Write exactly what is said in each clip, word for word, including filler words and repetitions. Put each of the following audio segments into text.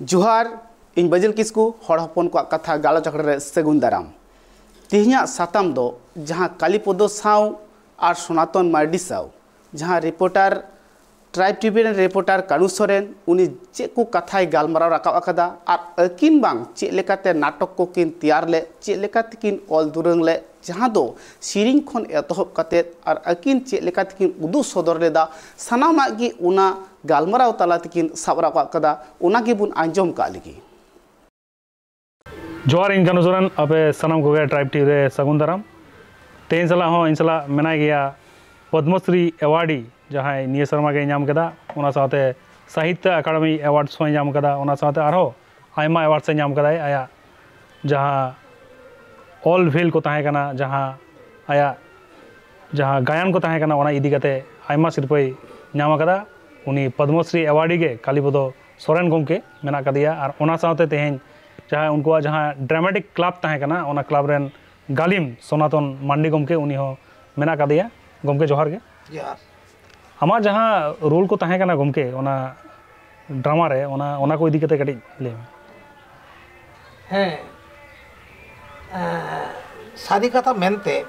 ᱡᱚᱦᱟᱨ, ᱤᱧ ᱵᱟᱹᱡᱤᱞ ᱠᱤᱥᱠᱩ, ᱦᱚᱲ ᱦᱚᱯᱚᱱ ᱠᱚᱣᱟᱜ ᱠᱟᱛᱷᱟ ᱜᱟᱞᱚᱪ ᱟᱠᱷᱲᱟ ᱨᱮ ᱥᱟᱹᱜᱩᱱ ᱫᱟᱨᱟᱢ᱾ ᱛᱮᱦᱮᱧᱟᱜ ᱥᱟᱛᱟᱢ ᱫᱚ ᱡᱟᱦᱟᱸ ᱠᱟᱞᱤᱯᱚᱫᱚ ᱥᱟᱶ ᱟᱨ ᱥᱚᱱᱟᱛᱚᱱ ᱢᱟᱨᱰᱤ ᱥᱟᱶ ᱡᱟᱦᱟᱸ ᱨᱤᱯᱳᱨᱴᱟᱨ, ᱴᱨᱟᱭᱤᱵᱽ ᱴᱤᱵᱷᱤ ᱨᱮᱱ ᱨᱤᱯᱳᱨᱴᱟᱨ ᱠᱟᱹᱱᱩ ᱥᱚᱨᱮᱱ, ᱩᱱᱤ ᱪᱮᱫ ᱠᱚ ᱠᱟᱛᱷᱟᱭ ᱜᱟᱞᱢᱟᱨᱟᱣ ᱨᱟᱠᱟᱵ ᱟᱠᱟᱫᱟ ᱟᱨ ᱟᱹᱠᱤᱱ ᱵᱟᱝ ᱪᱮᱫ ᱞᱮᱠᱟᱛᱮ ᱱᱟᱴᱚᱠ ᱠᱚᱠᱤᱱ ᱛᱮᱭᱟᱨ ᱞᱮᱫ, ᱪᱮᱫ ᱞᱮᱠᱟ ᱛᱮᱠᱤᱱ ᱚᱞ ᱫᱩᱨᱟᱹᱝ ᱞᱮᱫ, ᱡᱟᱦᱟᱸ ᱫᱚ ᱥᱮᱨᱮᱧ ᱠᱷᱚᱱ ᱮᱛᱚᱦᱚᱵ ᱠᱟᱛᱮᱫ ᱟᱨ ᱟᱹᱠᱤᱱ ᱪᱮᱫ ᱞᱮᱠᱟ ᱛᱮᱠᱤᱱ ᱩᱫᱩᱜ ᱥᱚᱫᱚᱨ ᱞᱮᱫᱟ, ᱥᱟᱱᱟᱢᱟᱜ ᱜᱮ ᱚᱱᱟ ᱜᱟᱞᱢᱟᱨᱟᱣ ᱛᱟᱞᱟ ᱛᱮᱠᱤᱱ ᱥᱟᱵ ᱨᱟᱠᱟᱵ ᱠᱟᱫᱟ᱾ ᱚᱱᱟ ᱜᱮᱵᱚᱱ ᱟᱸᱡᱚᱢ ᱠᱟᱜ ᱞᱮᱜᱮ᱾ ᱡᱚᱦᱟᱨ, ᱤᱧ ᱠᱟᱹᱱᱩ ᱥᱚᱨᱮᱱ, ᱟᱯᱮ ᱥᱟᱱᱟᱢ ᱠᱚᱜᱮ ᱴᱨᱟᱭᱤᱵᱽ ᱴᱤᱵᱷᱤ ᱨᱮ ᱥᱟᱹᱜᱩᱱ ᱫᱟᱨᱟᱢ᱾ ᱛᱮᱦᱮᱧ ᱥᱟᱞᱟᱜ ᱦᱚᱸ ᱤᱧ ᱥᱟᱞᱟᱜ ᱢᱮᱱᱟᱭ ᱜᱮᱭᱟ ᱯᱚᱫᱽᱢᱚᱥᱨᱤ ᱮᱣᱟᱨᱰᱤ, ᱡᱟᱦᱟᱸᱭ ᱱᱤᱭᱟᱹ ᱥᱮᱨᱢᱟ ᱜᱮᱭ ᱧᱟᱢ ᱠᱮᱫᱟ, ᱚᱱᱟ ᱥᱟᱶᱛᱮ ᱥᱟᱦᱤᱛᱛᱚ ᱮᱠᱟᱰᱮᱢᱤ ᱮᱣᱟᱨᱰᱥ ᱦᱚᱸᱭ ᱧᱟᱢ ᱠᱟᱫᱟ, ᱚᱱᱟ ᱥᱟᱶᱛᱮ ᱟᱨᱦᱚᱸ ᱟᱭᱢᱟ ᱮᱣᱟᱨᱰᱥ ᱮ ᱧᱟᱢ ᱠᱟᱫᱟᱭ᱾ ᱟᱭᱟᱜ ᱡᱟᱦᱟᱸ ᱚᱞ ᱵᱤᱞ ᱠᱚ ᱛᱟᱦᱮᱸ ᱠᱟᱱᱟ, ᱡᱟᱦᱟᱸ ᱟᱭᱟᱜ ᱡᱟᱦᱟᱸ ᱜᱟᱭᱟᱱ ᱠᱚ ᱛᱟᱦᱮᱸ ᱠᱟᱱᱟ, ᱚᱱᱟ ᱤᱫᱤ ᱠᱟᱛᱮ ᱟᱭᱢᱟ ᱥᱤᱨᱯᱟᱹᱭ ᱧᱟᱢ ᱟᱠᱟᱫᱟ᱾ ᱩᱱᱤ ᱯᱚᱫᱽᱢᱚᱥᱨᱤ ᱮᱣᱟᱨᱰᱤ ᱜᱮ ᱠᱟᱞᱤᱯᱚᱫᱚ ᱥᱚᱨᱮᱱ ᱜᱚᱢᱠᱮ ᱢᱮᱱᱟᱜ ᱟᱠᱟᱫᱮᱭᱟ᱾ ᱟᱨ ᱚᱱᱟ ᱥᱟᱶᱛᱮ ᱛᱮᱦᱮᱧ ᱡᱟᱦᱟᱸ ᱩᱱᱠᱩᱣᱟᱜ ᱡᱟᱦᱟᱸ ᱰᱨᱟᱢᱟᱴᱤᱠ ᱠᱞᱟᱵᱽ ᱛᱟᱦᱮᱸ ᱠᱟᱱᱟ, ᱚᱱᱟ ᱠᱞᱟᱵᱽ ᱨᱮᱱ ᱜᱟᱹᱞᱤᱢ ᱥᱚᱱᱟᱛᱚᱱ ᱢᱟᱱᱰᱤ ᱜᱚᱢᱠᱮ, ᱩᱱᱤ ᱦᱚᱸ ᱢᱮᱱᱟᱜ ᱟᱠᱟᱫᱮᱭᱟ᱾ ᱜᱚᱢᱠᱮ, ᱡᱚᱦᱟᱨ ᱜᱮ᱾ ᱡᱚᱦᱟᱨ᱾ ᱟᱢᱟᱜ ᱡᱟᱦᱟᱸ ᱨᱳᱞ ᱠᱚ ᱛᱟᱦᱮᱸ ᱠᱟᱱᱟ ᱜᱚᱢᱠᱮ, ᱚᱱᱟ ᱰᱨᱟᱢᱟ ᱨᱮ, ᱚᱱᱟ, ᱚᱱᱟ ᱠᱚ ᱤᱫᱤ ᱠᱟᱛᱮ ᱠᱟᱹᱴᱤᱡ ᱞᱟᱹᱭ ᱢᱮ᱾ ᱦᱮᱸ, ᱮᱸ, ᱥᱟᱹᱨᱤ ᱠᱟᱛᱷᱟ ᱢᱮᱱᱛᱮ,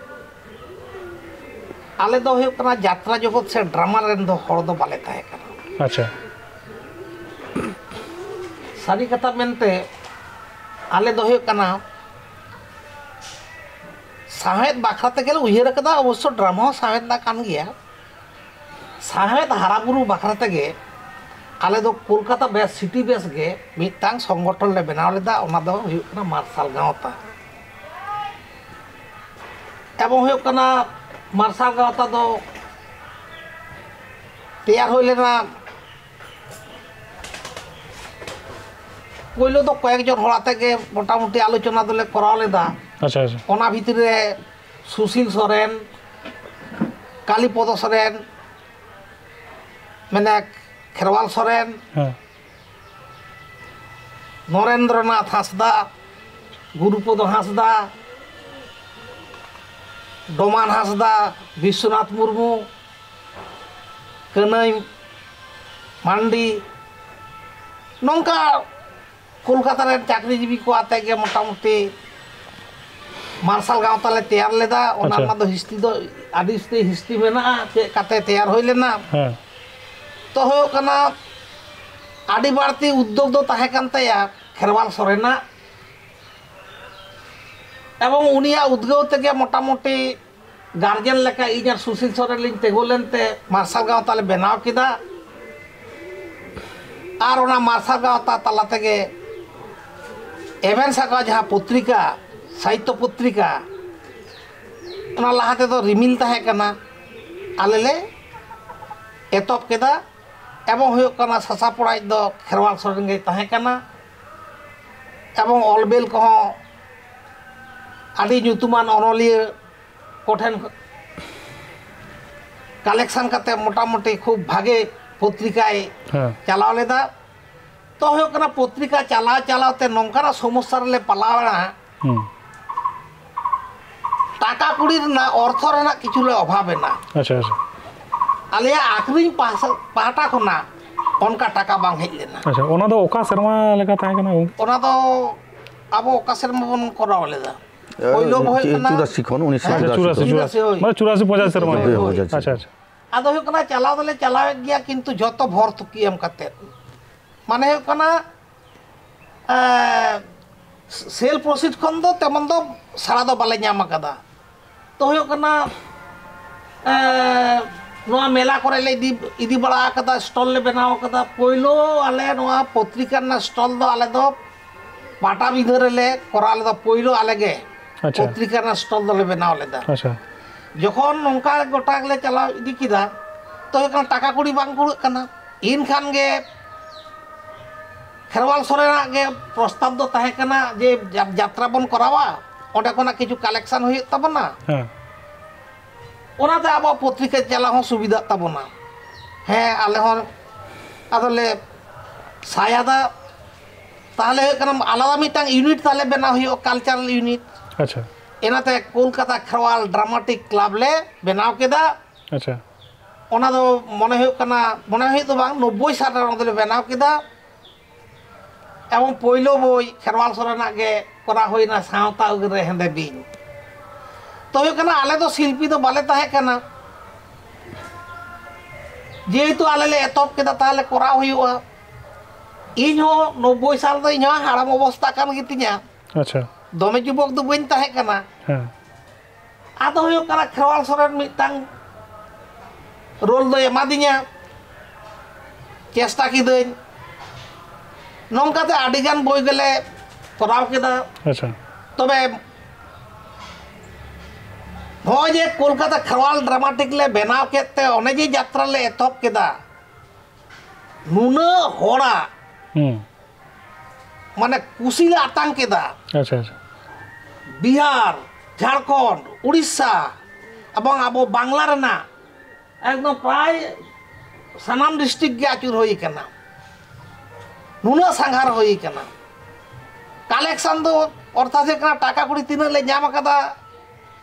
ᱟᱞᱮ ᱫᱚ ᱦᱩᱭᱩᱜ ᱠᱟᱱᱟ ᱡᱟᱛᱨᱟ ᱡᱚᱜᱚᱛ ᱥᱮ ᱰᱨᱟᱢᱟ ᱨᱮᱱ ᱫᱚ ᱦᱚᱲ ᱫᱚ ᱵᱟᱞᱮ ᱛᱟᱦᱮᱸ ᱠᱟᱱᱟ᱾ ᱟᱪᱪᱷᱟ᱾ ᱥᱟᱹᱨᱤ ᱠᱟᱛᱷᱟ ᱢᱮᱱᱛᱮ, ᱟᱞᱮ ᱫᱚ ᱦᱩᱭᱩᱜ ᱠᱟᱱᱟ ᱥᱟᱶᱦᱮᱫ ᱵᱟᱠᱷᱨᱟ ᱛᱮᱜᱮ ᱞᱮ ᱩᱭᱦᱟᱹᱨ ᱟᱠᱟᱫᱟ᱾ ᱚᱵᱚᱥᱥᱚ ᱰᱨᱟᱢᱟ ᱦᱚᱸ ᱥᱟᱶᱦᱮᱫ ᱨᱮᱱᱟᱜ ᱠᱟᱱ ᱜᱮᱭᱟ᱾ ᱥᱟᱶᱦᱮᱫ ᱦᱟᱨᱟᱵᱩᱨᱩ ᱵᱟᱠᱷᱨᱟ ᱛᱮᱜᱮ ᱟᱞᱮ ᱫᱚ ᱠᱳᱞᱠᱟᱛᱟ ᱵᱮᱥ, ᱥᱤᱴᱤ ᱵᱮᱥ ᱜᱮ ᱢᱤᱫᱴᱟᱝ ᱥᱚᱝᱜᱚᱴᱷᱚᱱ ᱞᱮ ᱵᱮᱱᱟᱣ ᱞᱮᱫᱟ᱾ ᱚᱱᱟ ᱫᱚ ᱦᱩᱭᱩᱜ ᱠᱟᱱᱟ ᱢᱟᱨᱥᱟᱞ ᱜᱟᱶᱛᱟ᱾ ᱮᱵᱚᱝ ᱦᱩᱭᱩᱜ ᱠᱟᱱᱟ, ᱢᱟᱨᱥᱟᱞ ᱜᱟᱶᱛᱟ ᱫᱚ ᱛᱮᱭᱟᱨ ᱦᱩᱭ ᱞᱮᱱᱟ᱾ ᱯᱳᱭᱞᱳ ᱫᱚ ᱠᱚᱭᱮᱠ ᱡᱚᱱ ᱦᱚᱲ ᱟᱛᱮ ᱜᱮ ᱢᱚᱴᱟᱢᱩᱴᱤ ᱟᱞᱳᱪᱚᱱᱟ ᱫᱚᱞᱮ ᱠᱚᱨᱟᱣ ᱞᱮᱫᱟ᱾ ᱟᱪᱪᱷᱟ, ᱟᱪᱪᱷᱟ᱾ ᱚᱱᱟ ᱵᱷᱤᱛᱨᱤ ᱨᱮ ᱥᱩᱥᱤᱞ ᱥᱚᱨᱮᱱ, ᱠᱟᱞᱤᱯᱚᱫᱚ ᱥᱚᱨᱮᱱ, ᱢᱮᱱᱮᱠ ᱠᱷᱮᱨᱣᱟᱞ ᱥᱚᱨᱮᱱ, ᱦᱮᱸ᱾ ᱱᱚᱨᱮᱱᱫᱨᱚᱱᱟᱛᱷ ᱦᱟᱸᱥᱫᱟ, ᱜᱩᱨᱩᱯᱚᱫᱚ ᱦᱟᱸᱥᱫᱟ, ᱰᱚᱢᱟᱱ ᱦᱟᱸᱥᱫᱟ, ᱵᱤᱥᱥᱚᱱᱟᱛᱷ ᱢᱩᱨᱢᱩ, ᱠᱟᱹᱱᱟᱹᱭ ᱢᱟᱱᱰᱤ, ᱱᱚᱝᱠᱟ ᱠᱳᱞᱠᱟᱛᱟ ᱨᱮᱱ ᱪᱟᱹᱠᱨᱤᱡᱤᱵᱤ ᱠᱚ ᱟᱛᱮ ᱜᱮ ᱢᱚᱴᱟᱢᱩᱴᱤ ᱢᱟᱨᱥᱟᱞ ᱜᱟᱶᱛᱟ ᱞᱮ ᱛᱮᱭᱟᱨ ᱞᱮᱫᱟ᱾ ᱚᱱᱟ ᱟᱪᱪᱷᱟ᱾ ᱨᱮᱱᱟᱜ ᱫᱚ ᱦᱤᱥᱴᱨᱤ ᱫᱚ ᱟᱹᱰᱤ ᱩᱥᱛᱟᱹᱭ ᱦᱤᱥᱴᱨᱤ ᱢᱮᱱᱟᱜᱼᱟ, ᱪᱮᱫ ᱠᱟᱛᱮ ᱛᱮᱭᱟᱨ ᱦᱩᱭ ᱞᱮᱱᱟ᱾ ᱦᱮᱸ᱾ ᱛᱚ ᱦᱩᱭᱩᱜ ᱠᱟᱱᱟ, ᱟᱹᱰᱤ ᱵᱟᱹᱲᱛᱤ ᱩᱫᱽᱫᱳᱜᱽ ᱫᱚ ᱛᱟᱦᱮᱸ ᱠᱟᱱ ᱛᱟᱭᱟ ᱠᱷᱮᱨᱣᱟᱞ ᱥᱚᱨᱮᱱᱟᱜ, ᱮᱵᱚᱝ ᱩᱱᱤᱭᱟᱜ ᱩᱫᱽᱜᱟᱹᱣ ᱛᱮᱜᱮ ᱢᱚᱴᱟᱢᱩᱴᱤ ᱜᱟᱨᱡᱮᱱ ᱞᱮᱠᱟ ᱤᱧ ᱟᱨ ᱥᱩᱥᱤᱞ ᱥᱚᱨᱮᱱ ᱞᱤᱧ ᱛᱤᱸᱜᱩ ᱞᱮᱱᱛᱮ ᱢᱟᱨᱥᱟᱞ ᱜᱟᱶᱛᱟ ᱞᱮ ᱵᱮᱱᱟᱣ ᱠᱮᱫᱟ᱾ ᱟᱨ ᱚᱱᱟ ᱢᱟᱨᱥᱟᱞ ᱜᱟᱶᱛᱟ ᱛᱟᱞᱟ ᱛᱮᱜᱮ ᱮᱵᱷᱮᱱ ᱥᱟᱠᱣᱟ ᱡᱟᱦᱟᱸ ᱯᱚᱛᱨᱤᱠᱟ, ᱥᱟᱦᱤᱛᱛᱚ ᱯᱚᱛᱨᱤᱠᱟ, ᱚᱱᱟ ᱞᱟᱦᱟ ᱛᱮᱫᱚ ᱨᱤᱢᱤᱞ ᱛᱟᱦᱮᱸ ᱠᱟᱱᱟ, ᱟᱞᱮ ᱞᱮ ᱮᱛᱚᱦᱚᱵ ᱠᱮᱫᱟ᱾ ᱮᱵᱚᱝ ᱦᱩᱭᱩᱜ ᱠᱟᱱᱟ, ᱥᱟᱥᱟᱯᱲᱟᱭᱤᱡ ᱫᱚ ᱠᱷᱮᱨᱣᱟᱞ ᱥᱚᱨᱮᱱ ᱜᱮᱭ ᱛᱟᱦᱮᱸ ᱠᱟᱱᱟ᱾ ᱮᱵᱚᱝ ᱚᱞ ᱵᱮᱞ ᱠᱚᱦᱚᱸ ᱟᱹᱰᱤ ᱧᱩᱛᱩᱢᱟᱱ ᱚᱱᱚᱞᱤᱭᱟᱹ ᱠᱚᱴᱷᱮᱱ ᱠᱟᱞᱮᱠᱥᱚᱱ ᱠᱟᱛᱮ ᱢᱚᱴᱟᱢᱩᱴᱤ ᱠᱷᱩᱵ ᱵᱷᱟᱜᱮ ᱯᱚᱛᱨᱤᱠᱟᱭ ᱦᱮᱸ᱾ ᱪᱟᱞᱟᱣ ᱞᱮᱫᱟ᱾ ᱛᱚ ᱦᱩᱭᱩᱜ ᱠᱟᱱᱟ, ᱯᱚᱛᱨᱤᱠᱟ ᱪᱟᱞᱟᱣ ᱪᱟᱞᱟᱣ ᱛᱮ ᱱᱚᱝᱠᱟᱱᱟᱜ ᱥᱚᱢᱚᱥᱥᱟ ᱨᱮᱞᱮ ᱯᱟᱲᱟᱣ ᱮᱱᱟ, ᱦᱩᱸ᱾ ᱴᱟᱠᱟ ᱠᱩᱲᱤ ᱨᱮᱱᱟᱜ, ᱚᱨᱛᱷᱚ ᱨᱮᱱᱟᱜ ᱠᱤᱪᱷᱩ ᱞᱮ ᱚᱵᱷᱟᱵ ᱮᱱᱟ᱾ ᱟᱪᱪᱷᱟ, ᱟᱪᱪᱷᱟ᱾ ᱟᱞᱮᱭᱟᱜ ᱟᱠᱷᱨᱤᱧ ᱯᱟᱦᱥᱟ-, ᱯᱟᱦᱴᱟ ᱠᱷᱚᱱᱟᱜ ᱚᱱᱠᱟ ᱴᱟᱠᱟ ᱵᱟᱝ ᱦᱮᱡ ᱞᱮᱱᱟ᱾ ᱟᱪᱪᱷᱟ, ᱚᱱᱟ ᱫᱚ ᱚᱠᱟ ᱥᱮᱨᱢᱟ ᱞᱮᱠᱟ ᱛᱟᱦᱮᱸ ᱠᱟᱱᱟ ᱜᱚᱝᱠᱮ? ᱚᱱᱟ ᱫᱚ ᱟᱵᱚ ᱚᱠᱟ ᱥᱮᱨᱢᱟ ᱵᱚᱱ ᱠᱚᱨᱟᱣ ᱞᱮᱫᱟ? ᱯᱳᱭᱞᱳ ᱵᱚ ᱦᱩᱭᱩᱜ ᱠᱟᱱᱟ ᱪᱩᱨᱟᱥᱤ ᱠᱷᱚᱱ, ᱩᱱᱤᱥᱥᱚ ᱟᱪᱪᱷᱟ, ᱪᱩᱨᱟᱥᱤ ᱪᱩᱨᱟᱥᱤ, ᱠᱷᱚᱱ᱾ ᱪᱩᱨᱟᱥᱤ, ᱦᱳᱭ᱾ ᱢᱟᱱᱮ ᱪᱩᱨᱟᱥᱤ ᱯᱚᱸᱪᱟᱥᱤ ᱥᱮᱨᱢᱟ᱾ ᱦᱳᱭ, ᱦᱳᱭ, ᱦᱳᱭ᱾ ᱟᱪᱪᱷᱟ, ᱟᱪᱪᱷᱟ᱾ ᱟᱫᱚ ᱦᱩᱭᱩᱜ ᱠᱟᱱᱟ, ᱪᱟᱞᱟᱣ ᱫᱚᱞᱮ ᱪᱟᱞᱟᱣᱮᱫ ᱜᱮᱭᱟ, ᱠᱤᱱᱛᱩ ᱡᱷᱚᱛᱚ ᱵᱷᱚᱨᱛᱩᱠᱤ ᱮᱢ ᱠᱟᱛᱮᱫ᱾ ᱢᱟᱱᱮ ᱦᱩᱭᱩᱜ ᱠᱟᱱᱟ, ᱮᱸ, ᱥᱮᱞ ᱯᱨᱚᱥᱤᱰ ᱠᱷᱚᱱ ᱫᱚ ᱛᱮᱢᱚᱱ ᱫᱚ ᱥᱟᱲᱟ ᱫᱚ ᱵᱟᱞᱮ ᱧᱟᱢ ᱟᱠᱟᱫᱟ᱾ ᱛᱚ ᱦᱩᱭᱩᱜ ᱠᱟᱱᱟ, ᱮᱸ, ᱱᱚᱣᱟ ᱢᱮᱞᱟ ᱠᱚᱨᱮ ᱞᱮ ᱤᱫᱤ, ᱤᱫᱤ ᱵᱟᱲᱟ ᱟᱠᱟᱫᱟ, ᱥᱴᱚᱞ ᱞᱮ ᱵᱮᱱᱟᱣ ᱟᱠᱟᱫᱟ᱾ ᱯᱳᱭᱞᱳ ᱟᱞᱮ ᱱᱚᱣᱟ ᱯᱚᱛᱨᱤᱠᱟ ᱨᱮᱱᱟᱜ ᱥᱴᱚᱞ ᱫᱚ ᱟᱞᱮ ᱫᱚ ᱯᱟᱴᱟᱵᱤᱸᱫᱷᱟᱹ ᱨᱮᱞᱮ ᱠᱚᱨᱟᱣ ᱞᱮᱫᱟ, ᱯᱳᱭᱞᱳ ᱟᱞᱮ ᱜᱮ ᱟᱪᱪᱷᱟ᱾ ᱯᱚᱛᱨᱤᱠᱟ ᱨᱮᱱᱟᱜ ᱥᱴᱚᱞ ᱫᱚᱞᱮ ᱵᱮᱱᱟᱣ ᱞᱮᱫᱟ᱾ ᱟᱪᱪᱷᱟ᱾ ᱡᱚᱠᱷᱚᱱ ᱱᱚᱝᱠᱟ ᱜᱚᱴᱟ ᱜᱮᱞᱮ ᱪᱟᱞᱟᱣ ᱤᱫᱤ ᱠᱮᱫᱟ, ᱛᱚ ᱦᱩᱭᱩᱜ ᱠᱟᱱᱟ, ᱴᱟᱠᱟ ᱠᱩᱲᱤ ᱵᱟᱝ ᱠᱩᱲᱟᱹᱜ ᱠᱟᱱᱟ᱾ ᱤᱱᱠᱷᱟᱱ ᱜᱮ ᱠᱷᱮᱨᱣᱟᱞ ᱥᱚᱨᱮᱱᱟᱜ ᱜᱮ ᱯᱨᱚᱥᱛᱟᱵ ᱫᱚ ᱛᱟᱦᱮᱸ ᱠᱟᱱᱟ ᱡᱮ ᱡᱟ-, ᱡᱟᱛᱨᱟ ᱵᱚᱱ ᱠᱚᱨᱟᱣᱟ, ᱚᱸᱰᱮ ᱠᱷᱚᱱᱟᱜ ᱠᱤᱪᱷᱩ ᱠᱟᱞᱮᱠᱥᱚᱱ ᱦᱩᱭᱩᱜ ᱛᱟᱵᱚᱱᱟ, ᱦᱮᱸ᱾ ᱚᱱᱟᱛᱮ ᱟᱵᱚᱣᱟᱜ ᱯᱚᱛᱨᱤᱠᱟ ᱪᱟᱞᱟᱣ ᱦᱚᱸ ᱥᱩᱵᱤᱫᱷᱟᱜ ᱛᱟᱵᱚᱱᱟ᱾ ᱦᱮᱸ, ᱟᱞᱮ ᱦᱚᱸ ᱟᱫᱚᱞᱮ ᱥᱟᱭᱟᱫᱟ, ᱛᱟᱦᱚᱞᱮ ᱦᱩᱭᱩᱜ ᱠᱟᱱᱟ, ᱟᱞᱟᱫᱟ ᱢᱤᱫᱴᱟᱝ ᱤᱭᱩᱱᱤᱴ ᱛᱟᱦᱚᱞᱮ ᱵᱮᱱᱟᱣ ᱦᱩᱭᱩᱜᱼᱟ, ᱠᱟᱞᱪᱟᱨᱟᱞ ᱤᱭᱩᱱᱤᱴ᱾ ᱟᱪᱪᱷᱟ᱾ ᱮᱱᱟᱛᱮ ᱠᱳᱞᱠᱟᱛᱟ ᱠᱷᱮᱨᱣᱟᱞ ᱰᱨᱟᱢᱟᱴᱤᱠ ᱠᱞᱟᱵᱽ ᱞᱮ ᱵᱮᱱᱟᱣ ᱠᱮᱫᱟ᱾ ᱟᱪᱪᱷᱟ᱾ ᱚᱱᱟ ᱫᱚ ᱢᱚᱱᱮ ᱦᱩᱭᱩᱜ ᱠᱟᱱᱟ, ᱢᱚᱱᱮ ᱦᱩᱭᱩᱜ ᱫᱚ ᱵᱟᱝ, ᱱᱚᱵᱵᱳᱭ ᱥᱟᱞ ᱨᱮ ᱚᱱᱟ ᱫᱚᱞᱮ ᱵᱮᱱᱟᱣ ᱠᱮᱫᱟ᱾ ᱮᱵᱚᱝ ᱯᱳᱭᱞᱳ ᱵᱳᱭ ᱠᱷᱮᱨᱣᱟᱞ ᱥᱚᱨᱮᱱᱟᱜ ᱜᱮ ᱠᱚᱨᱟᱣ ᱦᱩᱭᱱᱟ, ᱥᱟᱶᱛᱟ ᱩᱜᱤ ᱨᱮ ᱦᱮᱸᱫᱮ ᱵᱤᱧ᱾ ᱛᱚ ᱦᱩᱭᱩᱜ ᱠᱟᱱᱟ, ᱟᱞᱮ ᱫᱚ ᱥᱤᱞᱯᱤ ᱫᱚ ᱵᱟᱞᱮ ᱛᱟᱦᱮᱸ ᱠᱟᱱᱟ, ᱡᱮᱦᱮᱛᱩ ᱟᱞᱮ ᱞᱮ ᱮᱛᱚᱦᱚᱵ ᱠᱮᱫᱟ, ᱛᱟᱦᱞᱮ ᱠᱚᱨᱟᱣ ᱦᱩᱭᱩᱜᱼᱟ᱾ ᱤᱧ ᱦᱚᱸ ᱱᱚᱵᱵᱳᱭ ᱥᱟᱞ ᱫᱚ ᱤᱧ ᱦᱚᱸ ᱦᱟᱲᱟᱢ ᱚᱵᱚᱥᱛᱟ ᱠᱟᱱ ᱜᱮᱛᱤᱧᱟ᱾ ᱟᱪᱪᱷᱟ᱾ ᱫᱚᱢᱮ ᱡᱩᱵᱚᱠ ᱫᱚ ᱵᱟᱹᱧ ᱛᱟᱦᱮᱸ ᱠᱟᱱᱟ᱾ ᱦᱮᱸ᱾ ᱟᱫᱚ ᱦᱩᱭᱩᱜ ᱠᱟᱱᱟ, ᱠᱷᱮᱨᱣᱟᱞ ᱥᱚᱨᱮᱱ ᱢᱤᱫᱴᱟᱝ ᱨᱳᱞ ᱫᱚᱭ ᱮᱢᱟᱫᱤᱧᱟ, ᱪᱮᱥᱴᱟ ᱠᱤᱫᱟᱹᱧ, ᱱᱚᱝᱠᱟᱛᱮ ᱟᱹᱰᱤᱜᱟᱱ ᱵᱳᱭ ᱜᱮᱞᱮ ᱠᱚᱨᱟᱣ ᱠᱮᱫᱟ᱾ ᱟᱪᱪᱷᱟ᱾ ᱛᱚᱵᱮ ᱱᱚᱜᱼᱚᱭ ᱡᱮ ᱠᱳᱞᱠᱟᱛᱟ ᱠᱷᱮᱨᱣᱟᱞ ᱰᱨᱟᱢᱟᱴᱤᱠ ᱞᱮ ᱵᱮᱱᱟᱣ ᱠᱮᱫ ᱛᱮ, ᱚᱱᱮ ᱡᱮ ᱡᱟᱛᱨᱟ ᱞᱮ ᱮᱛᱚᱦᱚᱵ ᱠᱮᱫᱟ, ᱱᱩᱱᱟᱹᱜ ᱦᱚᱲᱟᱜ ᱦᱩᱸ᱾ ᱢᱟᱱᱮ ᱠᱩᱥᱤ ᱞᱮ ᱟᱛᱟᱝ ᱠᱮᱫᱟ᱾ ᱟᱪᱪᱷᱟ, ᱟᱪᱪᱷᱟ᱾ ᱵᱤᱦᱟᱨ, ᱡᱷᱟᱲᱠᱷᱚᱸᱰ, ᱩᱲᱤᱥᱥᱟ ᱮᱵᱚᱝ ᱟᱵᱚ ᱵᱟᱝᱞᱟ ᱨᱮᱱᱟᱜ ᱮᱠᱫᱚᱢ ᱯᱨᱟᱭ ᱥᱟᱱᱟᱢ ᱰᱤᱥᱴᱨᱤᱠᱴ ᱜᱮ ᱟᱹᱪᱩᱨ ᱦᱩᱭ ᱠᱟᱱᱟ᱾ ᱱᱩᱱᱟᱹᱜ ᱥᱟᱸᱜᱷᱟᱨ ᱦᱩᱭ ᱠᱟᱱᱟ᱾ ᱠᱟᱞᱮᱠᱥᱚᱱ ᱫᱚ ᱚᱨᱛᱷᱟᱛ ᱦᱩᱭᱩᱜ ᱠᱟᱱᱟ, ᱴᱟᱠᱟ ᱠᱩᱲᱤ ᱛᱤᱱᱟᱹᱜ ᱞᱮ ᱧᱟᱢ ᱟᱠᱟᱫᱟ,